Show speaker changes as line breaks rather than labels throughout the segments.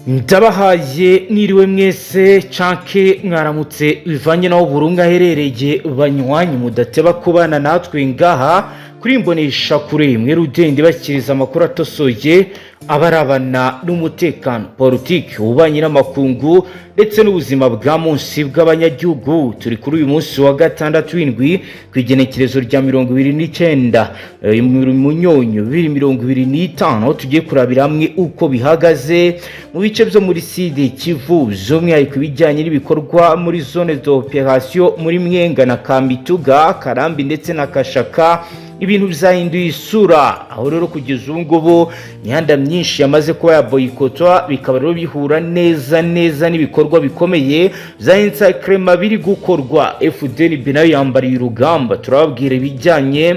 Ndabahaye mwiriwe mwese canke mwaramutse, bivanye naho burunga aherereye. Banywanyi mudateba kubana natwe ngaha kuri imbonesha kure mwe rudende, bashyikiriza amakuru atosoye abarabana n'umutekano, politiki, ububanyi n'amakungu ndetse n'ubuzima bwa munsi bw'abanyagihugu. Turi kuri uyu munsi wa gatandatu w'indwi, ku igenekerezo rya 29 Munyonyo 2025, aho tugiye kurabira hamwe uko bihagaze mu bice byo muri Sud Kivu, by'umwihariko ibijyanye n'ibikorwa muri zone d'opération muri Mwenga na Kamituga, Karambi ndetse na Kashaka. Ibintu byahinduye isura, aho rero kugeza ubu ngubu imihanda myinshi yamaze kuba yaboyikotwa, bikaba rero bihura neza neza n'ibikorwa bikomeye bya encerclement biri gukorwa. FDNB nayo yambariye urugamba. Turababwira ibijyanye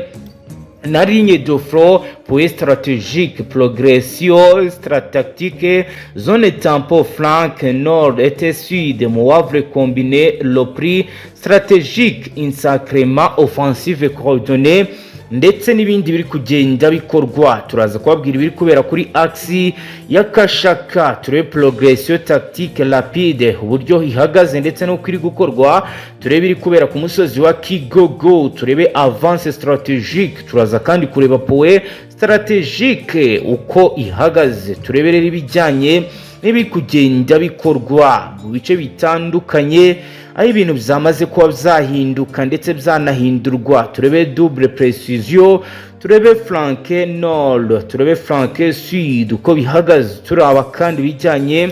na ligne de front, point stratégique, progression stratégique, zone tampon, flanc nord et sud, manœuvre combiné, repli stratégique, encerclement, offensive coordonnée ndetse n'ibindi biri kugenda bikorwa. Turaza kubabwira ibiri kubera kuri axe ya Kashaka, turebe progression tactique rapide uburyo ihagaze ndetse n'uko iri gukorwa, turebe ibiri kubera ku musozi wa Kigogo, turebe avance stratégique. Turaza kandi kureba point stratégique uko ihagaze, turebe rero ibijyanye n'ibiri kugenda bikorwa mu bice bitandukanye, aho ibintu byamaze kuba byahinduka ndetse byanahindurwa. Turebe double précision, turebe flanc nord, turebe flanc sud uko bihagaze. Turaba kandi ibijyanye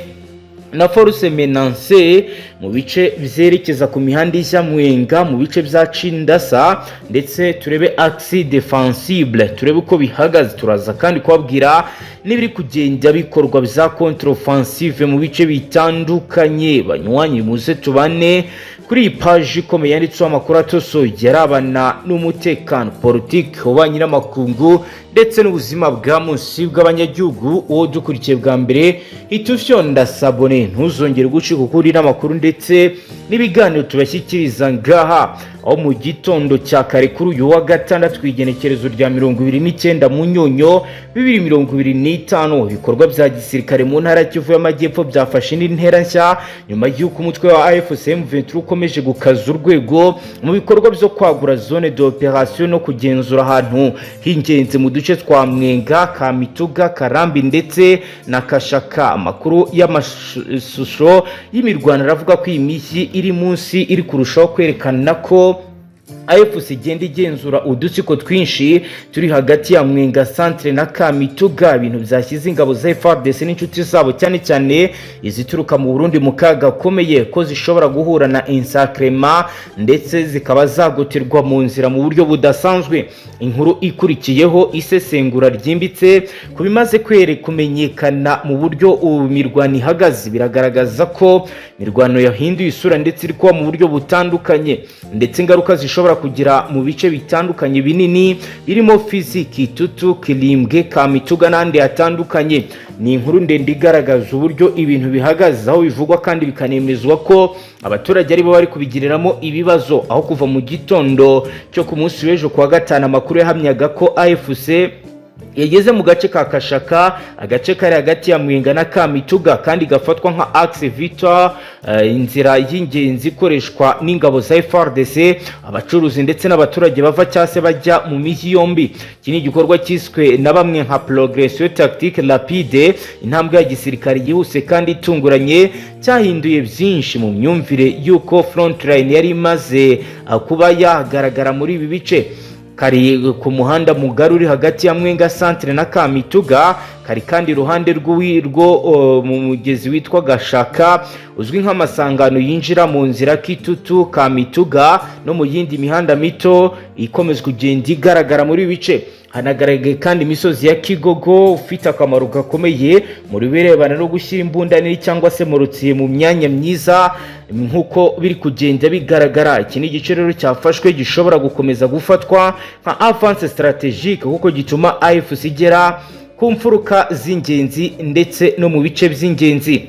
na force menacée mu bice byerekeza ku mihanda ijya Mwenga, mu bice bya Cindasa, ndetse turebe axe défensible, turebe uko bihagaze. Turaza kandi kubabwira n'ibiri kugenda bikorwa bya contre-offensive mu bice bitandukanye. Banywanyi, muze tubane kuri iyi paji ikomeye yanditseho amakuru atosoye arabana n'umutekano, politiki, ububanyi n'amakungu ndetse n'ubuzima bwa munsi bw'abanyagihugu. Uwo dukurikiye bwa mbere, hita ufyonda s'abonner, ntuzongere gucika ukuri n'amakuru ndetse n'ibiganiro tubashyikiriza ngaha. Aho mu gitondo cya kare kuri uyu wa gatandatu, ku igenekerezo rya 29 Munyonyo 2025, ibikorwa bya gisirikare mu ntara ya Kivu y'Amajyepfo byafashe indi ntera nshya nyuma y'uko umutwe wa AFC M23 ukomeje gukaza urwego mu bikorwa byo kwagura zone d'opération no kugenzura ahantu h'ingenzi mu duce twa Mwenga, Kamituga, Karambi ndetse na Kashaka. Amakuru y'amashusho y'imirwano aravuga ko iyi mijyi iri munsi iri kurushaho kwerekana ko AFC igenda igenzura udutsiko twinshi turi hagati ya Mwenga centre na Kamituga, ibintu byashyize ingabo za FARDC n'inshuti zabo, cyane cyane izituruka mu Burundi, mu kaga gakomeye ko zishobora guhura na encerclement ndetse zikaba zagoterwa mu nzira mu buryo budasanzwe. Inkuru ikurikiyeho, isesengura ryimbitse ku bimaze kwere kumenyekana mu buryo imirwano ihagaze, biragaragaza ko imirwano yahinduye isura ndetse iri kuba mu buryo butandukanye, ndetse ingaruka zishobora kugira mu bice bitandukanye binini birimo Fizi, Kitutu, Kilimbwe, Kamituga n'ahandi hatandukanye. Ni inkuru ndende igaragaza uburyo ibintu bihagaze, aho bivugwa kandi bikanemezwa ko abaturage aribo bari kubigiriramo ibibazo, aho kuva mu gitondo cyo ku munsi w'ejo kuwa gatanu amakuru yahamyaga ko AFC yageze mu gace ka Kashaka, agace kari hagati ya Mwenga na Kamituga kandi gafatwa nka axe vital, inzira y'ingenzi ikoreshwa n'ingabo za FARDC, abacuruzi ndetse n'abaturage bava cyangwa se bajya mu mijyi yombi. Iki ni igikorwa cyiswe na bamwe nka progression tactique rapide, intambwe ya gisirikare yihuse kandi itunguranye, cyahinduye byinshi mu myumvire y'uko frontline yari imaze kuba yagaragara muri ibi bice. Kari ku muhanda mugari uri hagati ya Mwenga centre na Kamituga, kari kandi iruhande rw'urwo mu mugezi witwa Gashaka, uzwi nk'amasangano yinjira mu nzira Kitutu, Kamituga no mu yindi mihanda mito ikomeza kugenda igaragara muri ibi bice. Hanagaragaye kandi imisozi ya Kigogo, ufite akamaro gakomeye mu birebana no gushyira imbunda nini cyangwa se mu rutsiye mu myanya myiza, nk'uko biri kugenda bigaragara. Iki ni igice rero cyafashwe gishobora gukomeza gufatwa nka avance stratégique, kuko gituma AFC igera ku mfuruka z'ingenzi ndetse no mu bice by'ingenzi.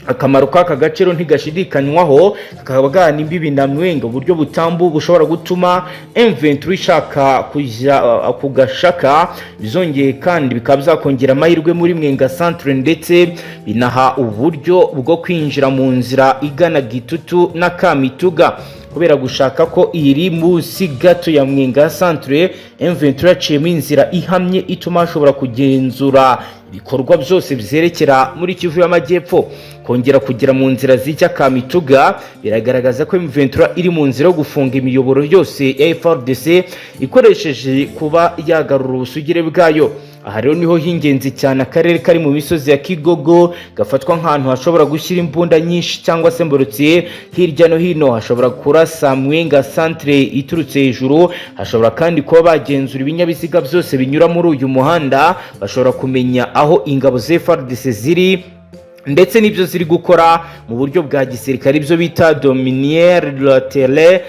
Akamaro k'aka gace rero ntigashidikanywaho, kakaba gahana imbibi na Mwenga, uburyo butambu bushobora gutuma M23 ishaka kujya kugashaka. Bizongeye kandi bikaba byakongera amahirwe muri Mwenga Centre, ndetse binaha uburyo bwo kwinjira mu nzira igana Gitutu na Kamituga. Kubera gushaka ko iri munsi gato ya Mwenga Centre, M23 yaciyemo inzira ihamye ituma hashobora kugenzura ibikorwa byose byerekera muri Kivu y'Amajyepfo. Kongera kugera mu nzira zijya Kamituga biragaragaza ko M23 iri mu nzira yo gufunga imiyoboro yose ya FARDC ikoresheje kuba yagarura ubusugire bwayo. Aha rero niho h'ingenzi cyane. Akarere kari mu misozi ya Kigogo gafatwa nk'ahantu hashobora gushyira imbunda nyinshi cyangwa se mborotse hirya no hino, hashobora kurasa Mwenga Centre iturutse hejuru. Hashobora kandi kuba bagenzura ibinyabiziga byose binyura muri uyu muhanda, bashobora kumenya aho ingabo za FARDC ziri ndetse n'ibyo ziri gukora mu buryo bwa gisirikare, ibyo bita dominer le terrain.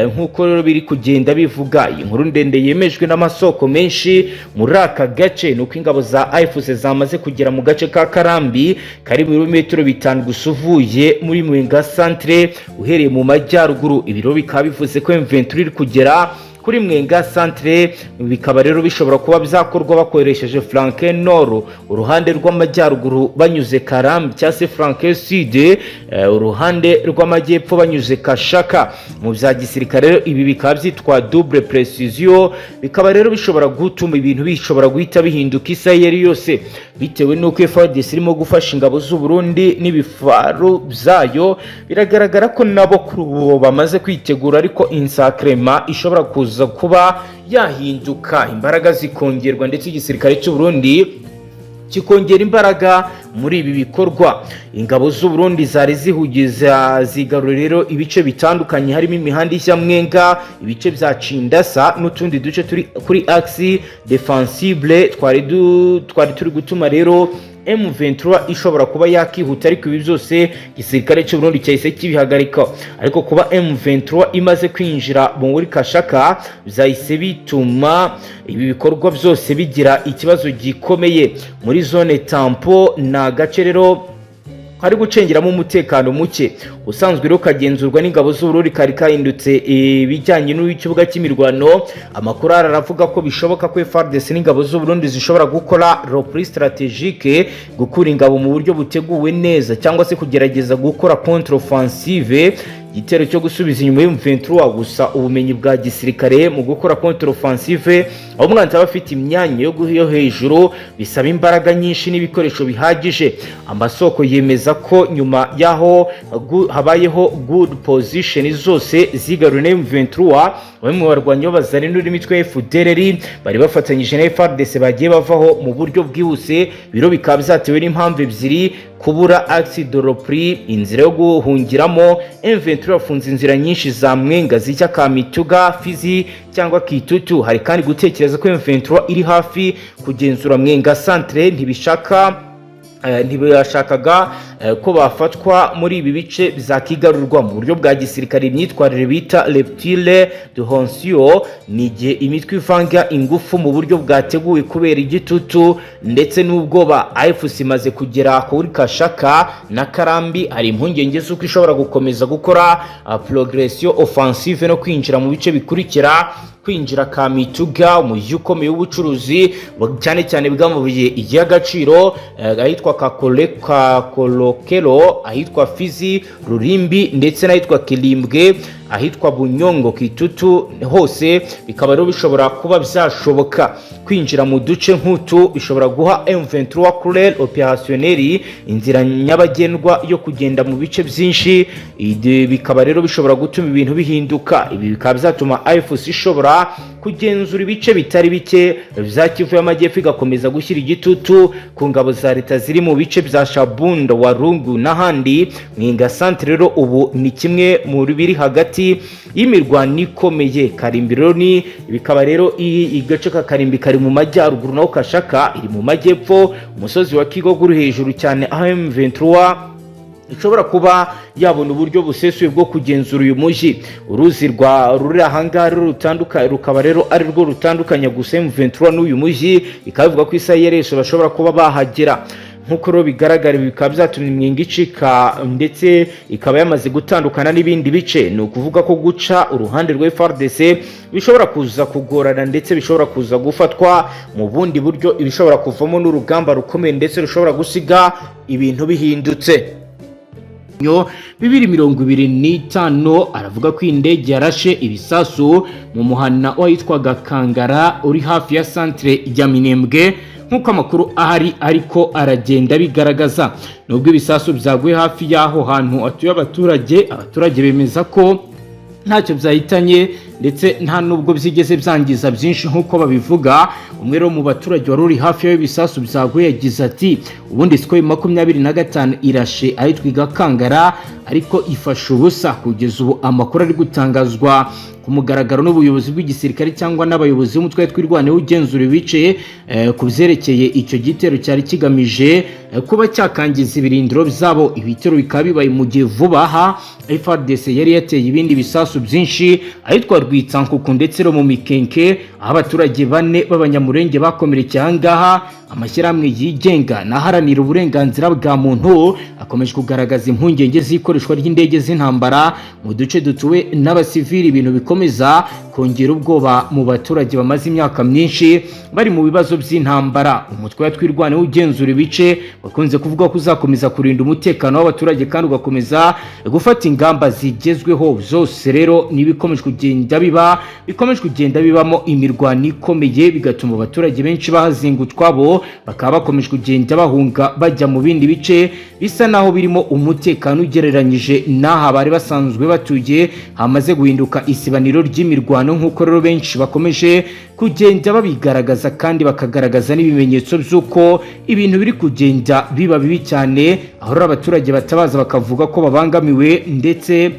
Nk'uko rero biri kugenda bivuga, iyi nkuru ndende yemejwe n'amasoko menshi muri aka gace ni uko ingabo za AFC zamaze kugera mu gace ka Karambi, kari mu birometero 5 gusa uvuye muri Mwenga Centre uhereye mu majyaruguru. Ibiro bikaba bivuze ko M23 iri kugera kuri Mwenga Centre, bikaba rero bishobora kuba byakorwa bakoresheje flanc nord, uruhande rw'amajyaruguru, banyuze Karambi, cyangwa se flanc sud, uruhande rw'amajyepfo, banyuze Kashaka. Mu bya gisirikare rero ibi bikaba byitwa double precision, bikaba rero bishobora gutuma ibintu bishobora guhita bihinduka isaha iyo ari yose, bitewe n'uko FARDC irimo gufasha ingabo z'u Burundi n'ibifaru byayo. Biragaragara ko nabo kuri ubu bamaze kwitegura, ariko insakrema ishobora kuza kuba yahinduka, imbaraga zikongerwa, ndetse igisirikare cy'u Burundi kikongera imbaraga muri ibi bikorwa. Ingabo z'u Burundi zari zihugiza zigarura rero ibice bitandukanye, harimo imihanda ishya Mwenga, ibice bya Cindasa n'utundi duce turi kuri axe défensible twari turi gutuma rero M23 ishobora kuba yakihuta, ariko ibi byose igisirikare cy'u Burundi cyahise kibihagarika. Ariko kuba M23 imaze kwinjira muri Kashaka byahise bituma ibi bikorwa byose bigira ikibazo gikomeye. Muri zone tampon, ni agace rero kari gucengeramo umutekano muke usanzwe rero kagenzurwa n'ingabo z'Uburundi, kari kahindutse ibijyanye n'ikibuga cy'imirwano. Amakuru aravuga ko bishoboka ko FARDC n'ingabo z'Uburundi zishobora gukora repli stratégique, gukura ingabo mu buryo buteguwe neza, cyangwa se kugerageza gukora contre offensive, igitero cyo gusubiza inyuma y'M23. Gusa ubumenyi bwa gisirikare mu gukora contre offensive, aho umwanzi aba afite imyanya yo hejuru, bisaba imbaraga nyinshi n'ibikoresho bihagije. Amasoko yemeza ko nyuma y'aho habayeho good position zose zigaruriwe na M23, bamwe mu barwanyi b'Abazalendo n'imitwe ya FDLR bari bafatanyije na FARDC bagiye bavaho mu buryo bwihuse. Biro bikaba byatewe n'impamvu ebyiri: kubura axe de repli, inzira yo guhungiramo. M23 yafunze inzira nyinshi za Mwenga zijya Kamituga, Fizi cyangwa Kitutu. Hari kandi gutekereza ko M23 iri hafi kugenzura Mwenga Centre, ntibashakaga ko bafatwa muri ibi bice bizakigarurwa. Mu buryo bwa gisirikare, imyitwarire bita rupture de honction ni igihe imitwe ivanga ingufu mu buryo bwateguwe kubera igitutu ndetse n'ubwoba. AFC imaze kugera kuri Kashaka na Karambi, hari impungenge z'uko ishobora gukomeza gukora progression offensive no kwinjira mu bice bikurikira, kwinjira Kamituga, umujyi ukomeye w'ubucuruzi, cyane cyane bw'amabuye y'agaciro, ahitwa Kakolokero, ahitwa Fizi, Rurimbi ndetse n'ahitwa Kilimbwe, ahitwa Bunyongo, Kitutu hose bikaba rero bishobora kuba byashoboka. Kwinjira mu duce nk'utu bishobora guha M23 couloir opérationnel, inzira nyabagendwa yo kugenda mu bice byinshi. Bikaba rero bishobora gutuma ibintu bihinduka. Ibi bikaba byatuma AFC ishobora kugenzura ibice bitari bike bya Kivu y'Amajyepfo, igakomeza gushyira igitutu ku ngabo za leta ziri mu bice bya Shabunda, Warungu n'ahandi. Mwenga Centre rero ubu ni kimwe mu biri hagati y'imirwano ikomeye. Karimbi rero ni bikaba rero igace ka Karimbi kari mu majyaruguru, naho Kashaka iri mu majyepfo. Umusozi wa Kigogo uri hejuru cyane, aho M23 ishobora kuba yabona uburyo busesuye bwo kugenzura uyu mujyi. Uruzi rwa ruri ahangaha rero rutandukanye, rukaba rero ari rwo rutandukanya gusa M23 n'uyu mujyi, bikaba bivuga ko isaha yereshe bashobora kuba bahagera. Nk'uko rero bigaragara, ibi bikaba byatumye Mwenga icika ndetse ikaba yamaze gutandukana n'ibindi bice. Ni ukuvuga ko guca uruhande rwa FARDC bishobora kuza kugorana, ndetse bishobora kuza gufatwa mu bundi buryo, ibishobora kuvamo n'urugamba rukomeye ndetse rushobora gusiga ibintu bihindutse. 2025 aravuga ko indege yarashe ibisasu mu muhana wahitwaga Kangara uri hafi ya centre ya Minembwe, nk'uko amakuru ahari ariko aragenda bigaragaza. Nubwo ibisasu byaguye hafi y'aho hantu hatuye abaturage, abaturage bemeza ko ntacyo byahitanye ndetse nta nubwo byigeze byangiza byinshi nk'uko babivuga. Umwe rero mu baturage wari uri hafi y'aho ibisasu byaguye yagize ati: "Ubundi Sukhoi 25 irashe ahitwa Igakangara, ariko ifashe ubusa." Kugeza ubu amakuru ari gutangazwa ku mugaragaro n'ubuyobozi bw'igisirikare cyangwa n'abayobozi b'umutwe Twirwaneho ugenzura ibice ku byerekeye icyo gitero cyari kigamije kuba cyakangiza ibirindiro byabo, ibitero bikaba bibaye mu gihe vuba aha FARDC yari yateye ibindi bisasu byinshi ahitwa Rwitsankuku ndetse no mu Mikenke, aho abaturage bane b'Abanyamurenge bakomerekeye. Aha ngaha amashyirahamwe yigenga n'aharanira uburenganzira bwa muntu akomeje kugaragaza impungenge z'ikoreshwa ry'indege z'intambara mu duce dutuwe n'abasivili, ibintu bikomeza kongera ubwoba mu baturage bamaze imyaka myinshi bari mu bibazo by'intambara. Umutwe wa Twirwaneho ugenzura ibice bakunze kuvuga ko uzakomeza kurinda umutekano w'abaturage kandi ugakomeza gufata ingamba zigezweho. Zose rero n'ibikomeje kugenda biba, bikomeje kugenda bibamo imirwano ikomeye, bigatuma abaturage benshi bahazinga utwabo, bakaba bakomeje kugenda bahunga bajya mu bindi bice bisa naho birimo umutekano ugereranyije n'aha bari basanzwe batuye hamaze guhinduka isibaniro ry'imirwano, nk'uko rero benshi bakomeje kugenda babigaragaza kandi bakagaragaza n'ibimenyetso by'uko ibintu biri kugenda biba bibi cyane, aho rero abaturage batabaza bakavuga ko babangamiwe ndetse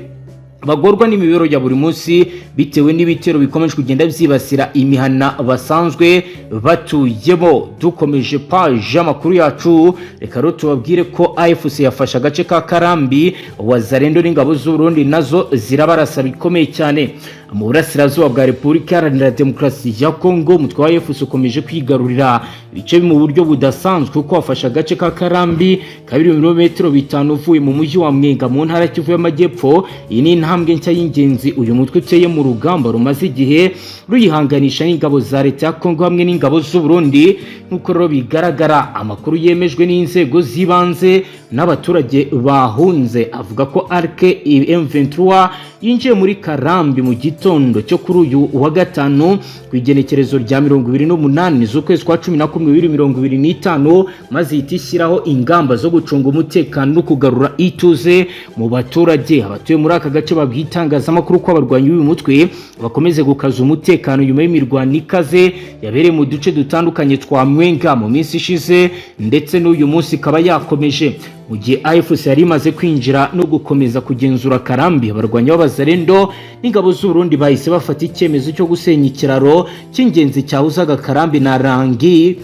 bagorwa n'imibereho ya buri munsi bitewe n'ibitero bikomeje kugenda byibasira imihana basanzwe batuyemo. Dukomeje page y'amakuru yacu, reka rero tubabwire ko AFC yafashe agace ka Karambi, Wazalendo n'ingabo z'Uburundi nazo zirabarasa bikomeye cyane. Mu burasirazuba bwa Repubulika Iharanira Demokarasi ya Kongo, umutwe wa AFC ukomeje kwigarurira ibice mu buryo budasanzwe, kuko wafashe agace ka Karambi 2 birometero 5 uvuye mu mujyi wa Mwenga mu ntara Kivu y'Amajyepfo. Iyi ni intambwe nshya y'ingenzi uyu mutwe uteye mu rugamba rumaze igihe ruyihanganisha n'ingabo za leta ya Kongo hamwe n'ingabo z'u Burundi. Nk'uko rero bigaragara, amakuru yemejwe n'inzego z'ibanze n'abaturage bahunze avuga ko ARC M23 yinjiye muri Karambi mu gitondo cyo kuri uyu wa gatanu, ku igenekerezo rya 28 z'ukwezi kwa 11 2025, maze ihita ishyiraho ingamba zo gucunga umutekano no kugarura ituze mu baturage. Abatuye muri aka gace babwiye itangazamakuru ko abarwanyi b'uyu mutwe bakomeze gukaza umutekano nyuma y'imirwano ikaze yabereye mu duce dutandukanye twa Mwenga mu minsi ishize, ndetse n'uyu munsi ikaba yakomeje. Mu gihe AFC yari imaze kwinjira no gukomeza kugenzura Karambi, abarwanyi b'Abazalendo n'ingabo z'u Burundi bahise bafata icyemezo cyo gusenya ikiraro cy'ingenzi cyahuzaga Karambi na Rangi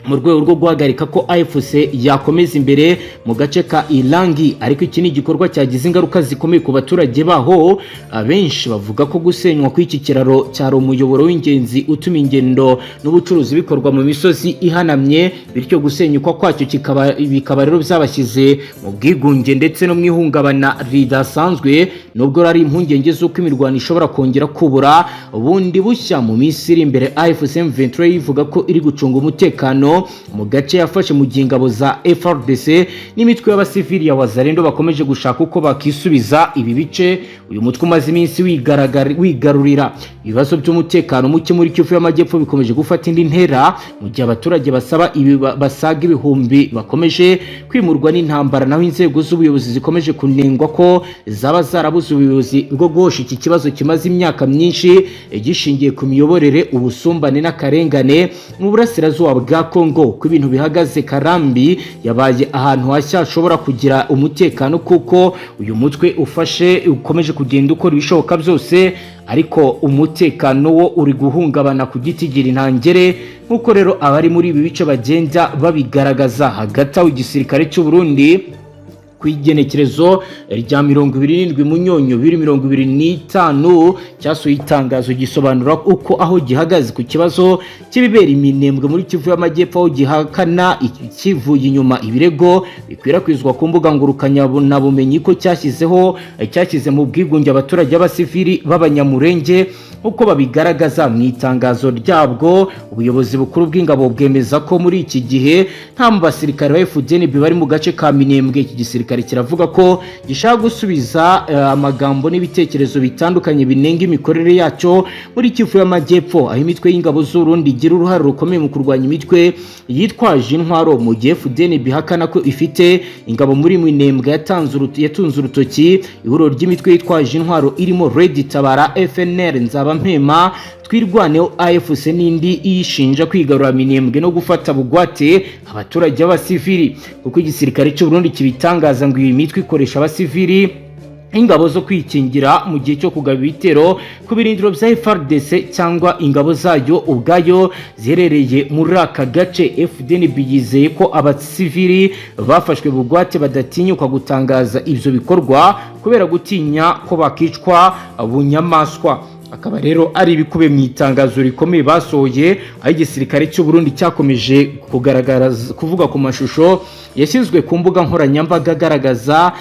mu rwego rwo guhagarika ko AFC yakomeza imbere mu gace ka Irangi. Ariko iki ni igikorwa cyagize ingaruka zikomeye ku baturage baho. Abenshi bavuga ko gusenywa kw'iki kiraro cyari umuyoboro w'ingenzi utuma ingendo n'ubucuruzi bikorwa mu misozi ihanamye, bityo gusenyukwa kwacyo kikaba bikaba rero byabashyize mu bwigunge ndetse no mu ihungabana ridasanzwe, nubwo ari impungenge z'uko imirwano ishobora kongera kubura bundi bushya mu minsi iri imbere. AFC M23 ivuga ko iri gucunga umutekano mu gace yafashe, mu gihe ingabo za FARDC n'imitwe y'abasivili ya Wazalendo bakomeje gushaka uko bakisubiza ibi bice uyu mutwe umaze iminsi wigarurira. Ibibazo by'umutekano muke muri Kivu y'Amajyepfo bikomeje gufata indi ntera mu gihe abaturage basaba ibi basaga ibihumbi bakomeje kwimurwa n'intambara, naho inzego z'ubuyobozi zikomeje kunengwa ko zaba zarabuze ubuyobozi bwo guhosha iki kibazo kimaze imyaka myinshi gishingiye ku miyoborere, ubusumbane n'akarengane mu burasirazuba bwa Kongo. Uko ibintu bihagaze, Karambi yabaye ahantu hashya hashobora kugira umutekano, kuko uyu mutwe ufashe ukomeje kugenda ukora ibishoboka byose, ariko umutekano wo uri guhungabana ku giti gira intangere, nk'uko rero abari muri ibi bice bagenda babigaragaza. Hagati aho, igisirikare cy'u Burundi Ku igenekerezo rya 27 Munyonyo 2025, cyasohoye itangazo gisobanura uko aho gihagaze ku kibazo cy'ibibera Iminembwe muri Kivu y'Amajyepfo, aho gihakana kivuye inyuma ibirego bikwirakwizwa ku mbuga ngurukanabumenyi ko cyashyize mu bwigunge abaturage b'abasivili b'Abanyamurenge, nk'uko babigaragaza mu itangazo ryabwo. Ubuyobozi bukuru bw'ingabo bwemeza ko muri iki gihe nta mu basirikare ba FDNB bari mu gace ka Minembwe. Iki gisirikare kiravuga ko gishaka gusubiza amagambo n'ibitekerezo bitandukanye binenga imikorere yacyo muri Kivu y'Amajyepfo, aho imitwe y'ingabo z'Urundi igira uruhare rukomeye mu kurwanya imitwe yitwaje intwaro, mu gihe FDNB ihakana ko ifite ingabo muri Minembwe. Yatunze urutoki ihuriro ry'imitwe yitwaje intwaro irimo Red Tabara, FNL, Nzabampema, Twirwaneho, AFC n'indi, iyishinja kwigarura Minembwe no gufata bugwate abaturage b'abasivili. Kuko igisirikare cy'u Burundi kibitangaza, ngo iyi mitwe ikoresha abasivili ingabo zo kwikingira mu gihe cyo kugaba ibitero ku birindiro bya FARDC cyangwa ingabo zayo ubwayo ziherereye muri aka gace. FDNB yizeye ko abasivili bafashwe bugwate badatinyuka gutangaza ibyo bikorwa kubera gutinya ko bakicwa bunyamaswa. Akaba rero ari ibikubiye mu itangazo rikomeye basohoye, aho igisirikare cy'u Burundi cyakomeje kugaragaza kuvuga ku mashusho yashyizwe ku mbuga nkoranyambaga agaragaza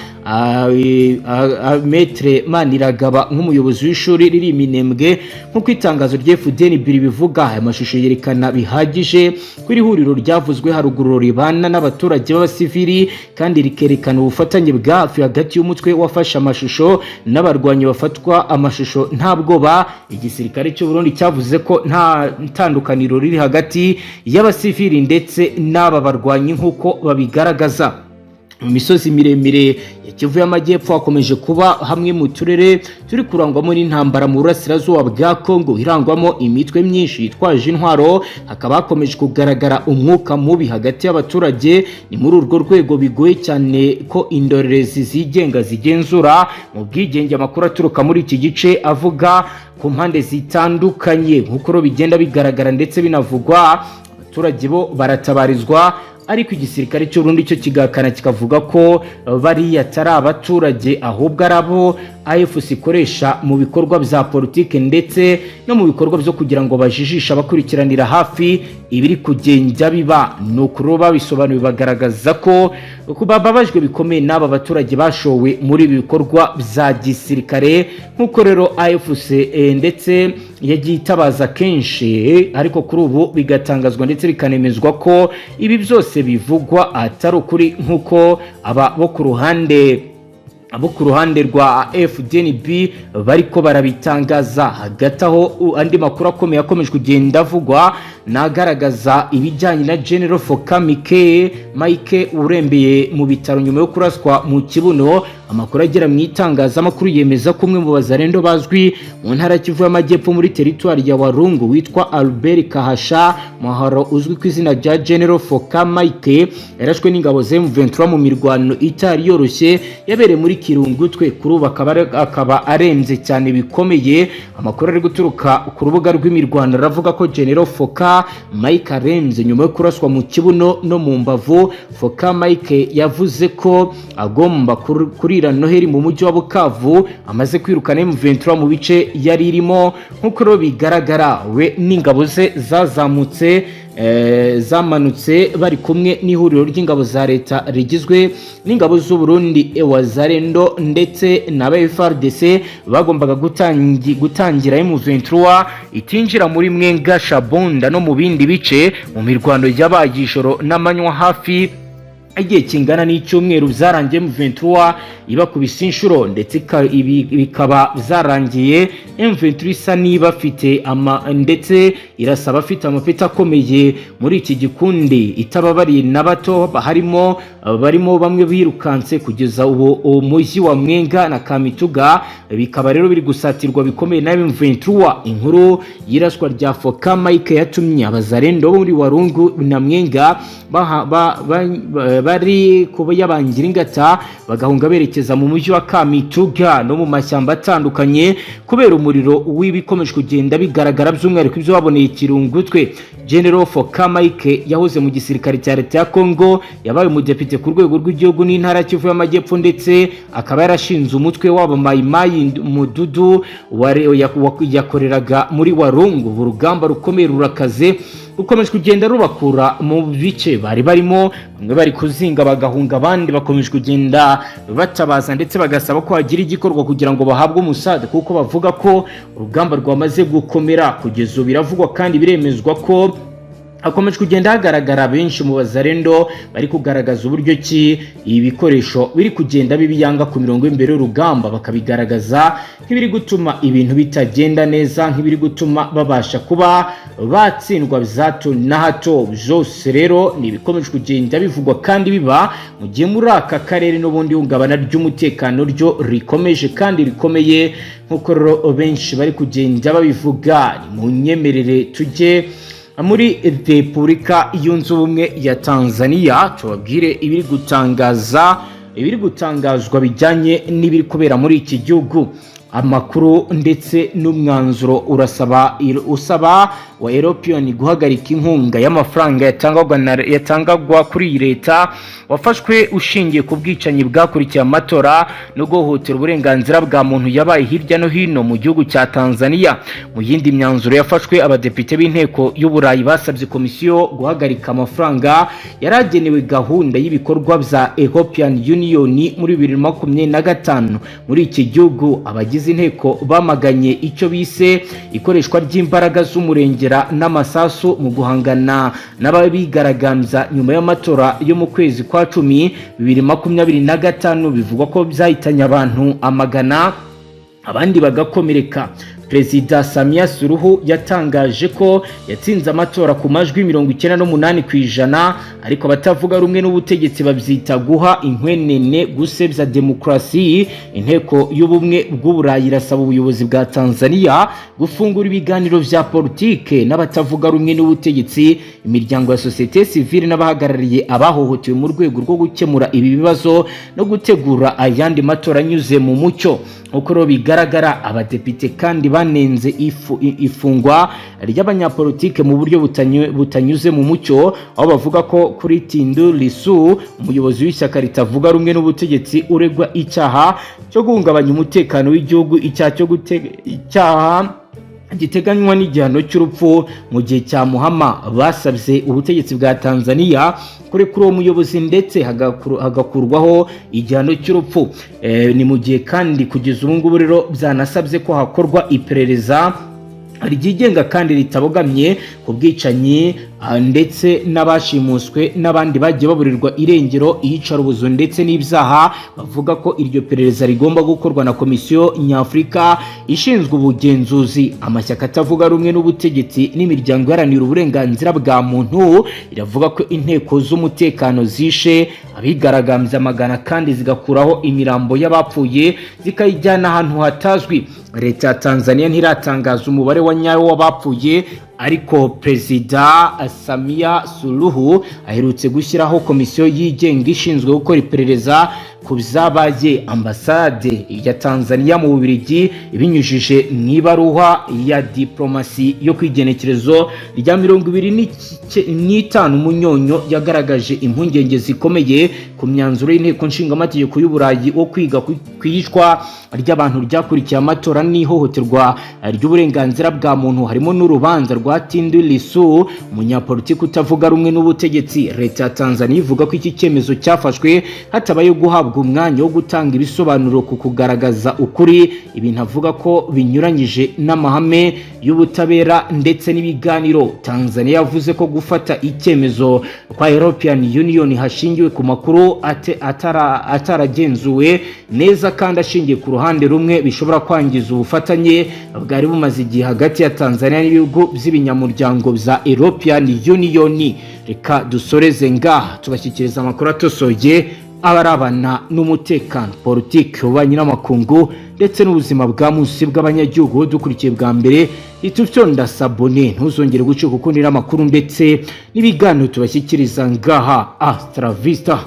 Maître Maniragaba nk'umuyobozi w'ishuri riri Minembwe, nk'uko itangazo rya FDNB ribivuga. Aya mashusho yerekana bihagije ko iri huriro ryavuzwe haruguru ribana n'abaturage b'abasivili, kandi rikerekana ubufatanye bwa hafi hagati y'umutwe wafashe amashusho n'abarwanyi bafatwa amashusho nta bwoba. Igisirikare cy'u Burundi cyavuze ko nta tandukaniro riri hagati y'abasivili ndetse n'aba barwanyi nk'uko babigaragaza. Mu misozi miremire ya Kivu y'Amajyepfo hakomeje kuba hamwe mu turere turi kurangwamo n'intambara mu burasirazuba bwa Kongo, irangwamo imitwe myinshi yitwaje intwaro, hakaba hakomeje kugaragara umwuka mubi hagati y'abaturage. Ni muri urwo rwego bigoye cyane ko indorerezi zigenga zigenzura mu bwigenge amakuru aturuka muri iki gice avuga ku mpande zitandukanye. Nk'uko rero bigenda bigaragara ndetse binavugwa, abaturage bo baratabarizwa, ariko igisirikare cy'u Burundi cyo kigakana, kikavuga ko bariya atari abaturage, ahubwo ari abo AFC ikoresha mu bikorwa bya politike ndetse no mu bikorwa byo kugira ngo bajijishe abakurikiranira hafi ibiri kugenda biba. Ni ukuri babisobanuye, bagaragaza ko bababajwe bikomeye n'aba baturage bashowe muri ibi bikorwa bya gisirikare, nk'uko rero AFC ndetse yagiye itabaza kenshi, ariko kuri ubu bigatangazwa ndetse bikanemezwa ko ibi byose bivugwa atari ukuri, nk'uko aba bo ku ruhande rwa FDNB bariko barabitangaza. Hagati aho, andi makuru akomeye akomeje kugenda avugwa nagaragaza ibijyanye na General Fokamike Mike urembeye mu bitaro nyuma yo kuraswa mu kibuno. Amakuru agera mu itangazamakuru yemeza ko umwe mu bazarendo bazwi mu ntara ya Kivu y'Amajyepfo, muri teritwari ya Warungu, witwa Albert Kahasha Mahoro, uzwi ku izina rya General Foka Mike, yarashwe n'ingabo za M23 mu mirwano itari yoroshye yabereye muri Kirungutwe. Kuri ubu akaba arembye cyane bikomeye. Amakuru ari guturuka ku rubuga rw'imirwano aravuga ko General Foka Mike arembye nyuma yo kuraswa mu kibuno no mu mbavu. Foka Mike yavuze ko agomba kurira Noheli mu mujyi wa Bukavu amaze kwirukana M23 mu bice yari irimo. Nk'uko rero bigaragara, we n'ingabo ze zazamutse, zamanutse bari kumwe n'ihuriro ry'ingabo za leta rigizwe n'ingabo z'u Burundi, Wazalendo ndetse na FARDC, bagombaga gutangira M23 itinjira muri Mwenga, Shabunda no mu bindi bice. Mu mirwano yabaye ijoro n'amanywa hafi igihe kingana n'icyumweru, byarangiye M23 ibakubise inshuro, ndetse ibi bikaba byarangiye M23 isa niba afite ama ndetse irasaba afite amapeti akomeye muri iki gikundi, itababariye na bato, harimo barimo bamwe birukanse. Kugeza ubu umujyi wa Mwenga na Kamituga bikaba rero biri gusatirwa bikomeye na M23. Inkuru y'iraswa rya Foka Mike yatumye abazarendo bo muri Warungu na Mwenga bari kuba yabangira ingata, bagahunga berekeza mu mujyi wa Kamituga no mu mashyamba atandukanye kubera umujinya. umuriro w'ibikomeje kugenda bigaragara, by'umwihariko ibyo baboneye Kirungutwe. General Foka Mike yahoze mu gisirikare cya leta ya Congo, yabaye umudepite ku rwego rw'igihugu n'intara Kivu y'Amajyepfo, ndetse akaba yarashinze umutwe w'aba Mayimayi Mududu yakoreraga muri Warungu. Ubu urugamba rukomeye rurakaze, rukomeje kugenda rubakura mu bice bari barimo. Bamwe bari kuzinga bagahunga, abandi bakomeje kugenda batabaza ndetse bagasaba ko hagira igikorwa kugira ngo bahabwe umusada, kuko bavuga ko urugamba rwamaze gukomera. Kugeza ubu biravugwa kandi biremezwa ko hakomeje kugenda hagaragara benshi mu bazarendo bari kugaragaza uburyo ki ibi bikoresho biri kugenda bibiyanga ku mirongo y'imbere y'urugamba, bakabigaragaza nk'ibiri gutuma ibintu bitagenda neza, nk'ibiri gutuma babasha kuba batsindwa bya hato na hato. Byose rero ni ibikomeje kugenda bivugwa kandi biba mu gihe muri aka karere n'ubundi ihungabana ry'umutekano ryo rikomeje kandi rikomeye, nk'uko rero benshi bari kugenda babivuga. Ni mu nyemerere tujye muri Repubulika Yunze Ubumwe ya Tanzania, tubabwire ibiri gutangazwa bijyanye n'ibiri kubera muri iki gihugu. Amakuru ndetse n'umwanzuro urasaba usaba wa European guhagarika inkunga y'amafaranga yatangagwa kuri iyi leta wafashwe ushingiye ku bwicanyi bwakurikiye amatora no guhohotera uburenganzira bwa muntu yabaye hirya no hino mu gihugu cya Tanzania. Mu yindi myanzuro yafashwe, abadepite b'inteko y'Uburayi basabye komisiyo guhagarika amafaranga yari agenewe gahunda y'ibikorwa bya European Union muri 2025 muri iki gihugu. Abagize inteko bamaganye icyo bise ikoreshwa ry'imbaraga z'umurengera n'amasasu mu guhangana n'ababigaragambya nyuma y'amatora yo mu kwezi kwa 10 2025, bivugwa ko byahitanye abantu amagana, abandi bagakomereka. Perezida Samia Suluhu yatangaje ko yatsinze amatora ku majwi 98%, ariko abatavuga rumwe n'ubutegetsi babyita guha inkwenene, gusebya demokarasi. Inteko y'Ubumwe bw'Uburayi irasaba ubuyobozi bwa Tanzania gufungura ibiganiro vya politike n'abatavuga rumwe n'ubutegetsi, imiryango ya sosiyete sivile n'abahagarariye abahohotewe mu rwego rwo gukemura ibi bibazo no gutegura ayandi matora anyuze mu mucyo. Nk'uko rero bigaragara, abadepite kandi banenze ifungwa ry'abanyapolitike mu buryo butanyuze mu mucyo, aho bavuga ko kuri Tundu Lissu, umuyobozi w'ishyaka ritavuga rumwe n'ubutegetsi uregwa icyaha cyo guhungabanya umutekano w'igihugu, icyaha giteganywa n'igihano cy'urupfu mu gihe cya muhama. Basabye ubutegetsi bwa Tanzania kurekura uwo muyobozi ndetse hagakurwaho igihano cy'urupfu. Ni mu gihe kandi kugeza ubu ngubu rero byanasabye ko hakorwa iperereza ryigenga kandi ritabogamye ku bwicanyi ndetse n'abashimuswe n'abandi bagiye baburirwa irengero, iyicarubozo ndetse n'ibyaha. Bavuga ko iryo perereza rigomba gukorwa na Komisiyo Nyafurika ishinzwe ubugenzuzi. Amashyaka atavuga rumwe n'ubutegetsi n'imiryango iharanira uburenganzira bwa muntu iravuga ko inteko z'umutekano zishe abigaragambya amagana kandi zigakuraho imirambo y'abapfuye zikayijyana ahantu hatazwi. Leta ya Tanzania ntiratangaza umubare wa nyawo w'abapfuye, ariko Perezida Samia Suluhu aherutse gushyiraho komisiyo yigenga ishinzwe gukora iperereza ku byabaye. Ambasade ya Tanzania mu Bubiligi, ibinyujije mu ibaruwa ya diplomasi yo ku igenekerezo rya 25 Munyonyo, yagaragaje impungenge zikomeye ku myanzuro y'inteko nshingamategeko y'Uburayi wo kwiga ku iyicwa ry'abantu ryakurikiye amatora n'ihohoterwa ry'uburenganzira bwa muntu, harimo n'urubanza rwa Tundu Lissu, umunyapolitiki utavuga rumwe n'ubutegetsi. Leta ya Tanzania ivuga ko iki cyemezo cyafashwe hatabaye guhabwa umwanya wo gutanga ibisobanuro ku kugaragaza ukuri, ibintu avuga ko binyuranyije n'amahame y'ubutabera ndetse n'ibiganiro. Tanzania yavuze ko gufata icyemezo kwa European Union hashingiwe ku makuru ataragenzuwe neza kandi ashingiye ku ruhande rumwe bishobora kwangiza ubufatanye bwari bumaze igihe hagati ya Tanzania n'ibihugu by'ibinyamuryango bya European Union. Reka dusoreze ngaha, tubashyikiriza amakuru atosoye abarabana n'umutekano, politiki, ububanyi n'amakungu ndetse n'ubuzima bwa munsi bw'abanyagihugu. Dukurikiye bwa mbere, itubyonda s'abonner, ntuzongere gucika ukundi n'amakuru ndetse n'ibiganiro tubashyikiriza ngaha. Hasta la vista.